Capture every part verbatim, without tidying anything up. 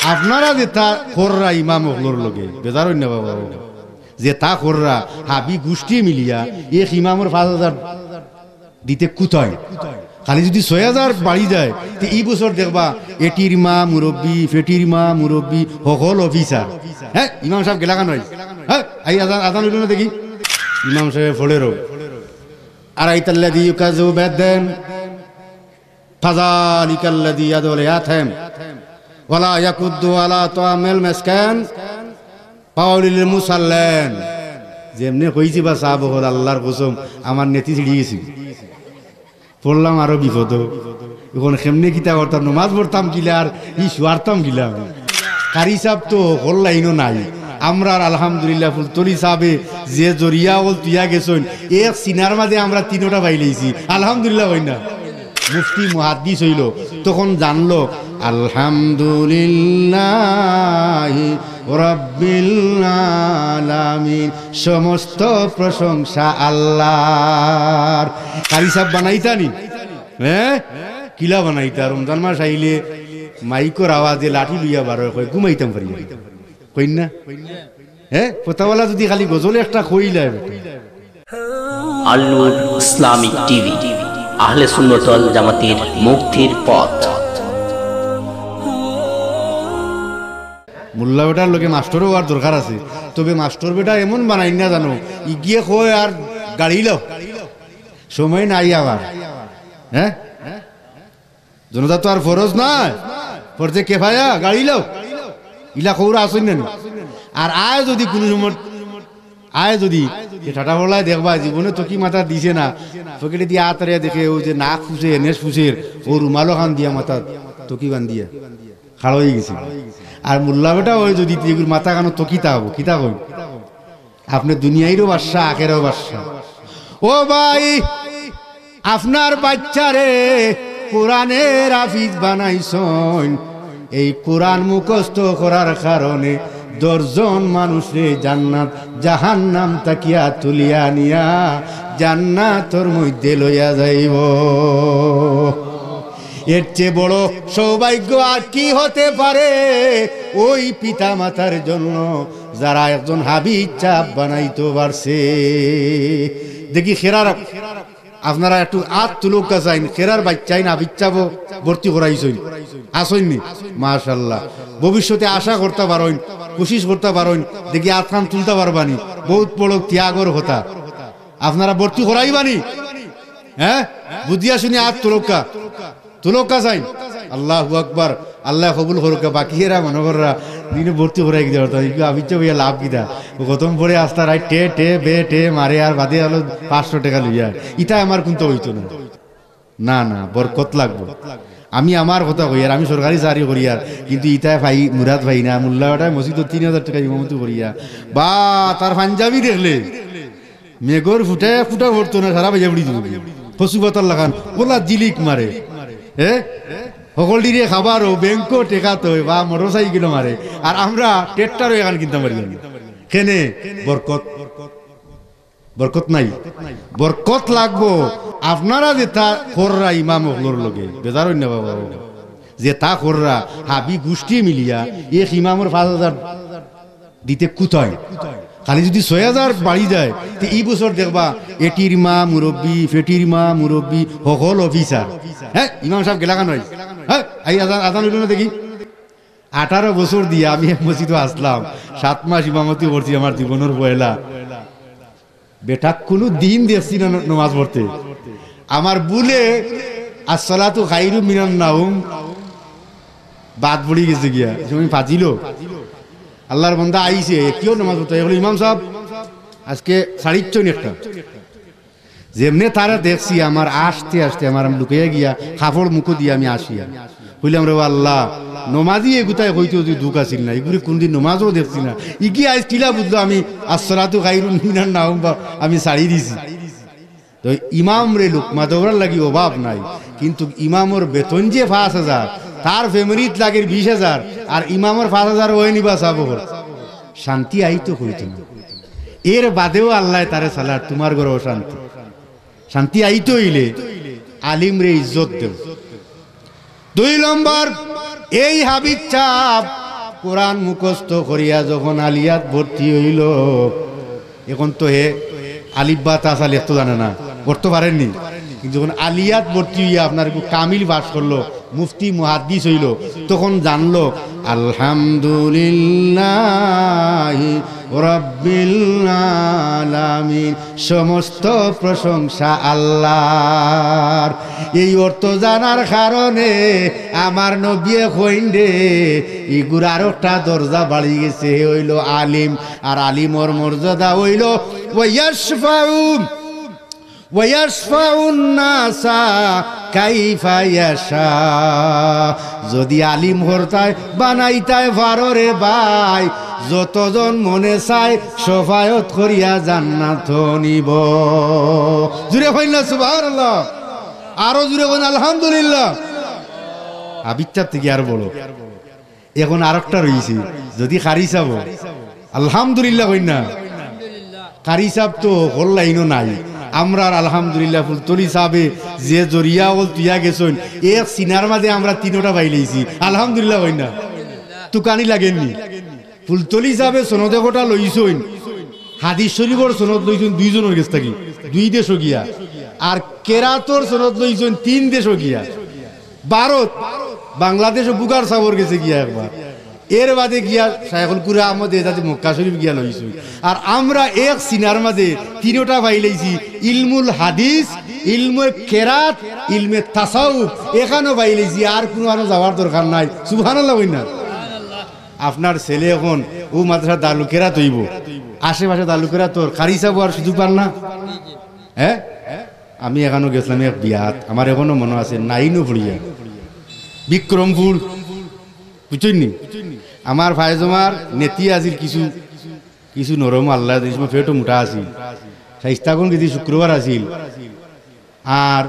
আপনারা যেতা কররা ইমাম অকলর লগে, বেজার অইন না বাবা, যেতা কররা হাবি গুষ্টি মিলিয়া এক ইমামর পাঁচ হাজার দিতে কুতায়। খালি যুদি ছয় হাজার বাড়ি যায়, তে ই বছর দেখবা এটির মা মুরব্বি, ফেটির মা মুরব্বি, হকল অফিসার। হে, ইমাম সাব গেলা কেনে? হে, এই আজান, আজান অইলো না দেখি। ইমাম সাবে পড়েরও। আরাইতাল্লাযী ইউকাযযিবু বিদ্দীন, ফাযালিকাল্লাযী ইয়াদউল ইয়াতীম, ওয়ালা ইয়াহুদ্দু আলা তাআমিল মিসকিন, ফাওয়াইলুল লিল মুসাল্লিন। যেমনে কইছি বা সাব অকল, আল্লার কসম, আমার নেতি ছিড়ি গেছে। পড়লাম আরো বিপদ। অখন কেমনে কিতা করতাম, নমাজ পড়তাম কিলা আর ই শুয়ারতাম কিলা। কারি সাব তো হকল লাইনও নাই। আমরার আলহামদুলিল্লাহ ফুলতলি সাবে যে জরিয়া অকল তুইয়া গেছইন, এক সিনার মাঝে আমরা তিনোটা পাইলাইছি। আলহামদুলিল্লাহ অইন না? মুফতি মুহাদ্দিস অইলো, তখন জানলো আলহামদুলিল্লাহি রাব্বিল আলামিন, সমস্ত প্রশংসা আল্লার। কারি সাব বানাইতা নি? হে, কিলা বানাইতা? রমজান মাস আইলে মাইকর আওয়াজে লাঠি লইয়া বারয়, কয় ঘুমাইতাম পারি না। কইন না? হে, ফতোয়ালা যুদি খালি গজল একটা কইলায় বেটা। আল নূর ইসলামিক টিভি, আহলে সুন্নত ওয়াল জামাতের মুক্তির পথ। মোল্লা বেটার লগে মাস্টরও অওয়ার দরকার আছে, তবে মাস্টর বেটা এমন বানাইন না জানো, ইগিয়ে কয় আর গাড়ি লও, সময় নাই আবার। হে, জনাজা তো আর ফরজ নায়, ফরজে কেফায়া, গাড়ি লও। ইলা কওরা আছইন না নি? আর আয় যুদি কুনু সময়, আয় যুদি, এ টাটা ফলায় দেখবা, জীবনে তকি মাথাত দিছে না, পকেটেদি আত আরিয়া দেখে, অউ যে নাক ফুছের, নেশ ফুছের, অউ রুমাল অখান দিয়া মাথাত তকি বান্দিয়া খাড়া অইগেছে। আর মোল্লা বেটা অয় যুদি, তে ইগুর মাথাখানো তকি থাকবো, কিতা কইন? আপনে দুনিয়ারও বাদশা, আখেরাতও বাদশা। ও ভাই, আপনার বাইচ্চারে কোরআনের হাফিজ বানাইছইন, এই কোরআন মুখস্থ করার কারণে দশজন মানুষরে জান্নাত জাহান্নাম থাকিয়া তুলিয়া আনিয়া জান্নাতর মধ্যে লইয়া যাইবো। এর চেয়ে বড় সৌভাগ্য আর কি হতে পারে? ওই পিতা মাতার জন্য যারা একজন হাফিজ সাব বানাইতো পারছে। দেখি কেরার, আপনারা একটু আত তুলউক্কা চাইন, কেরার বাইচ্চাইন হাফিজ সাবো ভর্তি করাইছইন, আছইন নি? মাশাআল্লাহ। ভবিষ্যতে আশা করতা পারইন, কুশিশ করতা পারইন, দেখি আতখান তুলতা পারবা নি? বউত বড় ত্যাগর কথা। আপনারা ভর্তি করাইবা নি? হে, বুঝিয়া শুনিয়া আত তুলউক্কা। তুলউক্কা চাইন। আল্লাহু আকবার। আল্লায় কবুল করউক্কা। বাকি এরা মনো কররা দিনে ভর্তি করাই কিতা করতা? ইগু হাফিজ সাব অইয়া লাভ কিতা? অউ খতম পড়ে আস্তা রাইত টে, টে, বে, টে মারে আর বাদে অইলো পাঁচশো টেকা লইয়া। ইতা আমার কুন্তা অইতো না। না, না, বরকত লাগবো। আমি আমার কথা কইয়ার, আমি সরকারি চাকরি করিয়ার, কিন্তু ইতায় পাই, মুরাদ পাই না। মোল্লা বেটায় মসজিদো তিন হাজার টেকা ইমামতি করিয়া, বা, তার পাঞ্জাবি দেখলে মেঘর ফুটায় ফুটা পড়তো না, সারা বাইয়া উড়ি দিবো। কচু পাতার লাখান, অলা জিলিক মারে। হে? হকলটিরে খাবারও, ব্যাংকো টেকা থয়, বা মোটরসাইকেলও মারে। আর আমরা ট্রাক্টরও এখান কিনতাম পারি না। কেনে? বরকত। বরকত নাই? বরকত লাগবো। আপনারা যেতা কররা ইমাম অকলর লগে, বেজার অইন না বাবা, যেতা কররা হাবি গুষ্টি মিলিয়া এক ইমামর পাঁচ হাজার দিতে কুতায়? খালি যুদি ছয় হাজার বাড়ি যায়, তে ই বছর দেখবা এটির মা মুরব্বি, ফেটির মা মুরব্বি, হকল অফিসার। হে, ইমাম সাব গেলা কেনে? হে, এই আজান, আজান অইলো না দেখি। আঠারো বছর দিয়া আমি এক মসজিদো আছলাম, সাত মাস ইমামতি করছি আমার জীবনর পয়লা। বেটা কুনু দিন দেখছি না ন-, নমাজ পড়তে। আমার ভুলে আসসালাতু খাইরুম মিনান নাউম বাদ পড়ি গেছে গিয়া। ই সময় ফাজিলো। আল্লার বন্দা আইছে, কিও নমাজ পড়তে? কইলো, "ইমাম সাব, আজকে ছাড়িচ্ছইন একটা।" যেমনে তারে দেখছি, আমার আস্তে আস্তে আমার আমি লুকাইয়া গিয়া কাপড় মুখো দিয়া আমি আসি। কইলাম, "রে আল্লা, নমাজি এগুতায় কইতো দুখ আছিল না, ইগুরে কুনদিন নমাজও দেখছি না। ইগি আইজ কিলা বুঝলো আমি আসসালাতু খাইরুম মিনান নাউম বা আমি ছাড়ি দিছি।" তো ইমামরে লুকমা দেওয়ার লাগি অভাব নাই, কিন্তু ইমামর বেতন যে পাঁচ হাজার, তার ফ্যামিলিত লাগের বিশ হাজার, আর ইমামর পাঁচ হাজার অয় নি বা সাব অকল। শান্তি আইতো কইতো না। এর বাদেও আল্লায় তারে চালার, তুমার ঘরো অশান্তি। শান্তি আইতো অইলে আলিমরে ইজ্জত দেও। দুই নম্বর, এই হাফিজ সাব কোরআন মুখস্থ করিয়া যখন আলিয়াত ভর্তি অইলো, এখন তো হে আলিফ বা তা সা লেখতো জানে না, পড়তো পারের নি, কিন্তু যখন আলিয়াত ভর্তি অইয়া আপনার একটু কামিল পাশ করলো, মুফতি মুহাদ্দিস অইলো, তখন জানলো আলহামদুলিল্লাহি রাব্বিল আলামিন, সমস্ত প্রশংসা আল্লাহর। এই অর্থ জানার কারণে আমার নবিয়ে কইন রে, ইগুর আরোকটা দরজা বাড়ি গেছে, হে অইলো আলিম। আর আলিমর মর্যাদা অইলো ওয়াশফাউ, ওয়াশফাউন নাসা কাইফা ইয়াশা। যদি আলিম করতায় বানাইতায় পারো রে ভাই, যতজন মনে চায় শফায়ত করিয়া জান্নাত নিব। জুরে কইন না সুবহানাল্লাহ, আরো জুরে কইন আলহামদুলিল্লাহ। হাবিব সাব থাকি আর বড়। এখন আরোকটা রইছে, যদি কারি সাব, আলহামদুলিল্লাহ কইন না। কারি সাব তো হকল লাইনও নাই। আমরার আলহামদুলিল্লাহ ফুলতলি সাবে যে জরিয়া অকল তুইয়া গেছইন, এক সিনার মাঝে আমরা তিনোটা পাইলাইছি। আলহামদুলিল্লাহ কইন না। তুকানি লাগের নি। ফুলতলি সাবে সনদে কটা লইছইন, হাদিস শরিফর সনদ লইছইন দুইজনর গেছ থাকি, দুই দেশো গিয়া। আর কেরাতর সনদ লইছইন তিন দেশো গিয়া। ভারত, বাংলাদেশো বুখার সাবর গেছে গিয়া একবার। এর বাদে গিয়া শায়খুল কুরা আহমদ এজাজে মক্কা শরিফ গিয়া লইছইন। আর আমরা এক সিনার মাঝে তিনোটা পাইলাইছি, ইলমুল হাদিস, ইলমে কেরাত, ইলমে তাসাউফ, এখানো পাইলাইছি। আর কুনু আনো যাওয়ার দরকার নাই। সুবহানাল্লাহ কইন না। আপনার ছেলে এখন অউ মাদ্রাসা দারুল কেরাত অইবো, আশেপাশে দারুল কেরাত অর, কারি সাব অওয়ার সুযোগ পার না? হে, আমি এখানো গেছলাম এক বিয়াত, আমার এখনো মনো আছে, নাইনো পড়িয়া, বিক্রমপুর, বুঝছইন নি? আমার পায়জামার নেতি আছিল কিছু, কিছু নরম, আল্লায় দিছে, পেটও মুটা আছিল। শাইস্তাগঞ্জ গেছি, শুক্রবার আছিল। আর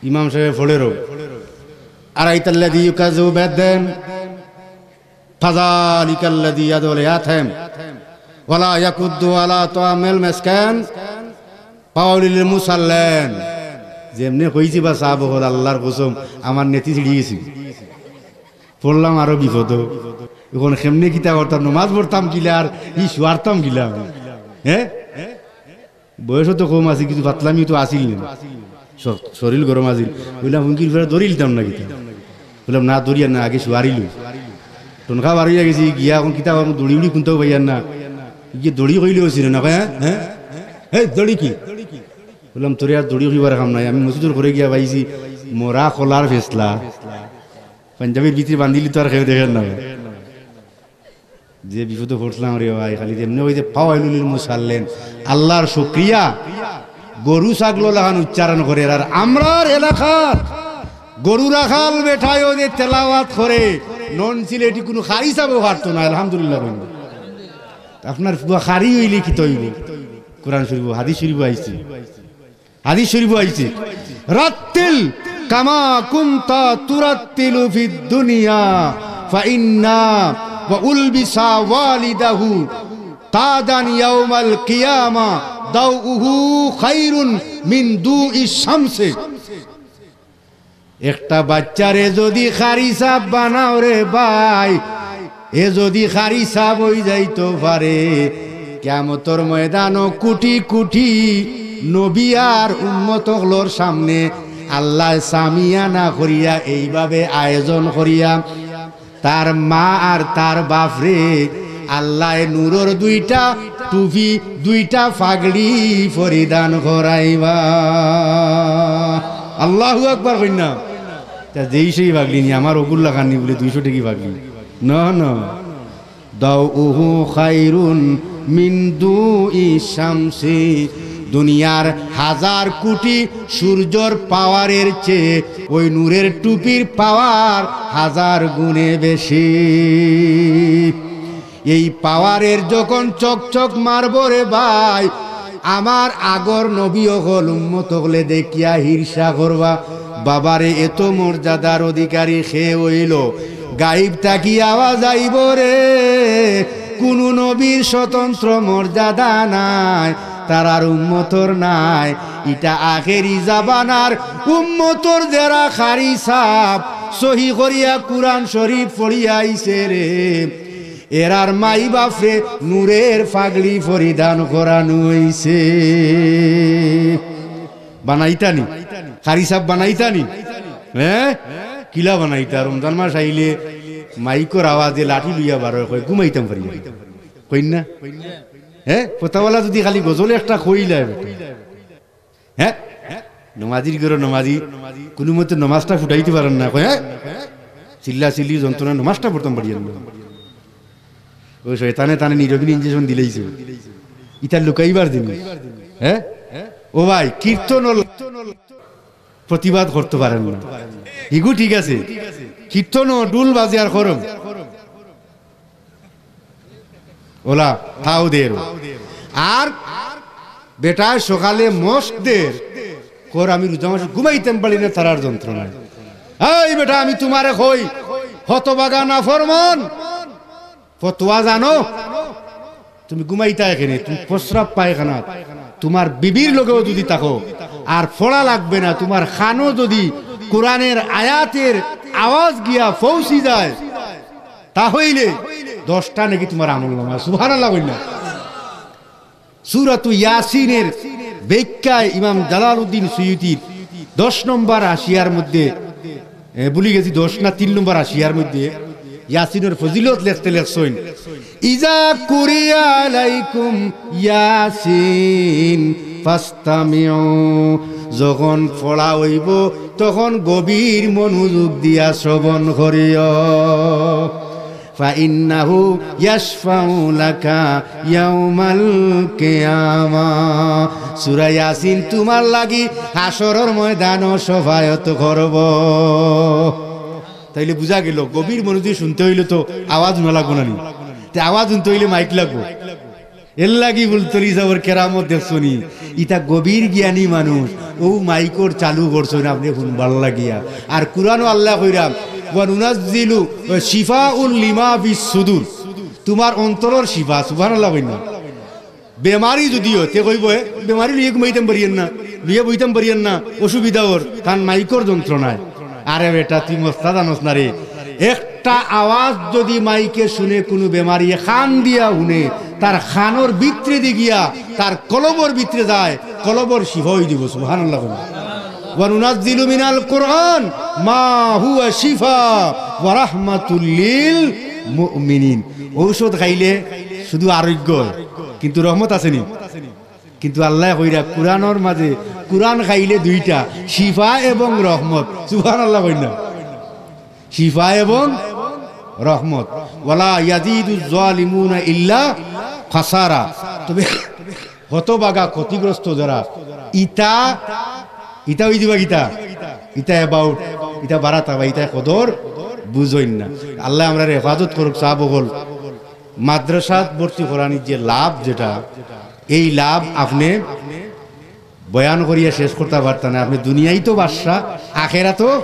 ইমাম সাবে পড়েরও, আরাইতাল্লাযী ইউকাজ্জিবু বিদ্দীন, ফাযালিকাল্লাযী ইয়াদউল ইয়াতীম, ওয়ালা ইয়াহুদ্দু আলা তাআমিল মিসকিন, ফাওয়াইলুল লিল মুসাল্লিন। যেমনে কইছি বা সাব অকল, আল্লার কসম, আমার নেতি ছিড়ি গেছে। পড়লাম আরো বিপদো। এখন কেমনে কিতা করতাম, নমাজ পড়তাম কিলা, আর ই শুয়ারতাম কিলা আমি? হে? বয়সও তো কম আছিল, কিছু ফাতলামি তো আছিল না, শ-, শরীর গরম আছিল। কইলাম, হুমকির ফেরা ধরিলিতাম না কিতা? কইলাম, না, ধরিয়ার না, আগে শুয়ারিলু। টনকা বার অইয়া গেছি, গিয়া এখন কিতা করমু, দড়ি উড়ি কুনটাও পাইয়ার না। ইগিয়ে দড়ি কইলেও চিনে না, কয়, হে? হে, দড়ি কি? কইলাম, তোরে আর দড়ি কইবার কাম নাই, আমি মসজিদর ঘরো গিয়া পাইছি মরা কলার ফেছলা। পাঞ্জাবির ভিতরে বান্ধিলি তো আর কেউ দেখের না। যে বিপদো পড়ছিলাম রে ভাই, খালি যেমনে অইছে ফাওয়াইলুল লিল মুসাল্লিন, আল্লার শুকরিয়া, গরু ছাগলর লাখান উচ্চারণ করের। আর আমরার এলাকার গরু রাখাল বেটায়ও যে তেলাওয়াত করে, নন সিলেটি কুনু কারি সাবও পারতো না, আলহামদুলিল্লাহ কইন। আপনার পুয়া কারি অইলে কিতা অইবো? কোরআন শরিফো, হাদিস শরিফো আইছে। হাদিস শরিফো আইছে, "রাত্তিল কামা কুনতা তুরাত্তিলু ফিদ দুনিয়া, ফাইন্না ওয়া উলবিসা ওয়ালিদাহু তাজান ইয়াউমাল কিয়ামা, দাউহু খাইরুন মিন দুই শামসে।" একটা বাচ্চারে যদি কারি সাব বানাও রে ভাই, এ যদি কারি সাব অই যাইতো পারে, কিয়ামতর ময়দানো কুটি কুটি নবী আর উম্মত অকলর সামনে আল্লায় সামিয়ানা করিয়া এইভাবে আয়োজন করিয়া তার মা আর তার বাফরে আল্লায় নূরর দুইটা টুপি, দুইটা পাগড়ি পরিধান করাইবা। আল্লাহু আকবার কইন না। তা যেই সেই পাগড়ি নি, আমার অগুর লাখান নি বুলে দুইশো টেকি পাগড়ি। না, না। দাউহু খাইরুন মিন দুই শামসি। দুনিয়ার হাজার কুটি সূর্যর পাওয়ারের চেয়ে ওই নূরের টুপির পাওয়ার হাজার গুণে বেশি। এই পাওয়ারের যখন চকচক মারবো রে ভাই, আমার আগর নবী অকল উম্মত অকলে দেখিয়া হিরশা করবা, "বাবারে, এত মর্যাদার অধিকারী কে অইলো?" গাইব থাকি আওয়াজ আইবো রে, কুনু নবীর স্বতন্ত্র মর্যাদা নাই, তারার উম্মতর নাই। ইটা আখেরি জামানার উম্মতর যেরা কারি সাব, সহি করিয়া কুরআন শরীফ পড়িয়া আইছে রে। এরার মাই বাফরে নূরের পাগড়ি পরিধান করানো অইছে। বানাইতা নি? কারি সাব বানাইতা নি? হে? কিলা বানাইতা? রমজান মাস আইলে মাইকর আওয়াজে লাঠি লইয়া বার অয়, কয়, "ঘুমাইতাম পারি না।" কইন না? হে? ফতোয়ালা যুদি খালি গজল একটা কইলায় বেটা। হে? নমাজির ঘরো নমাজি, কুনুমতে নমাজটা ফুটাইতে পারইন না, কয়, হে? চিল্লা চিল্লি যন্ত্রণা, নমাজটা পড়তাম পারিয়ার না। অউ শয়তানে তানে নিরবিন injection দিলাইছে। ইতা লুকাইবার জিনিস। হে? ও ভাই, কীর্তন অর প্রতিবাদ করতো পারইন না। ইগু ঠিক আছে। কীর্তন অর ঢুল বাজে আর খরম। অলা, তাও দের। আর বেটায় সকালে মস্ক দের, কর আমি রোজা মাসে ঘুমাইতাম পারি না তারার যন্ত্রণায়। এই বেটা, আমি তুমারে কই, হতভাগা নাফরমান, ফতোয়া জানো? তুমি ঘুমাইতায় কেনে, তুমি প্রস্রাব পায়খানা, তুমার বিবির লগেও যুদি থাকো, আর পড়া লাগবে না, তুমার কানো যুদি কুরআনের আয়াতের আওয়াজ গিয়া পৌঁছি যায়, তা অইলে দশটা নেকি তুমার আমলনামায়। সুবহানাল্লাহ কইন না। সূরাতু ইয়াসিনের ব্যাখ্যায় ইমাম জালালউদ্দিন সুয়ুতির দশ নম্বর হাশিয়ার মধ্যে, এ, ভুলি গেছি, দশ না তিন নম্বর হাশিয়ার মধ্যে ইয়াসিনের ফজিলত লেখতে লেখছইন, "ইজা কুরিয়া আলাইকুম ইয়াসিন ফাস্তামিউ।" যখন পড়া অইবো, তখন গভীর মনোযোগ দিয়া শ্রবণ করিও। "ফাইন্নাহু ইয়াশফাউ লাকা ইয়াউমাল কিয়ামা।" সূরা ইয়াসিন তুমার লাগি হাশরর ময়দানো শফায়ত করবো। তাইলে বুঝা গেল, গভীর মনোযোগ শুনতে অইলে তো আওয়াজ হুনা লাগবো না নি? তে আওয়াজ হুনতে অইলে মাইক লাগবো। এর লাগি ফুলতলি সাবর কেরামত দেখছো নি, ইতা গভীর জ্ঞানী মানুষ, অউ মাইকর চালু করছইন আপনে হুনবার লাগিয়া। আর কুরআনও আল্লায় কইরা, "ওয়া নুনাজ্জিলু শিফাউল লিমা ফিস সুদুর।" তুমার অন্তরর শিফা, সুবহানাল্লাহ কইন না। বেমারি যুদি অয়, তে কইবো, "এ, বেমারি লইয়া ঘুমাইতাম পারিয়ার না, লইয়া বইতাম পারিয়ার না, অসুবিধা অর, কারণ মাইকর যন্ত্রণায়।" আরে বেটা, তুই মস্তা জানোস না রে। একটা আওয়াজ যুদি মাইকে শুনে কুনু বেমারি, কান দিয়া হুনে, তার কানর ভিতরেদি গিয়া তার কলবর ভিতরে যায়, কলবর শিফা অই দিবো। সুবহানাল্লাহ কইন। "ওয়া নুনাজ্জিলু মিনাল কুরআন মা হুয়া শিফা ওয়া রাহমাতুল লিল মুমিনিন।" ঔষধ খাইলে শুধু আরোগ্য অয়, কিন্তু রহমত আছে নি? কিন্তু আল্লায় কইরা কুরআনর মাঝে, কুরআন খাইলে দুইটা, শিফা এবং রহমত। সুবহানাল্লাহ কইন না। শিফা এবং রহমত। "ওয়ালা ইয়াজিদুজ জালিমুনা ইল্লা খাসারা।" তবে হতভাগা, ক্ষতিগ্রস্ত যারা, ইতা, ইতা অই দিবা কিতা? ইতা about, ইতা বাড়াতা বা ইতা কদর বুঝইন না। আল্লায় আমরারে হেফাজত করুক, সাব অকল। মাদ্রাসাত ভর্তি করানির যে লাভ যেটা, এই লাভ আপনে বয়ান করিয়া শেষ করতা পারতা না। আপনে দুনিয়াত তো বাদশা, আখেরাতও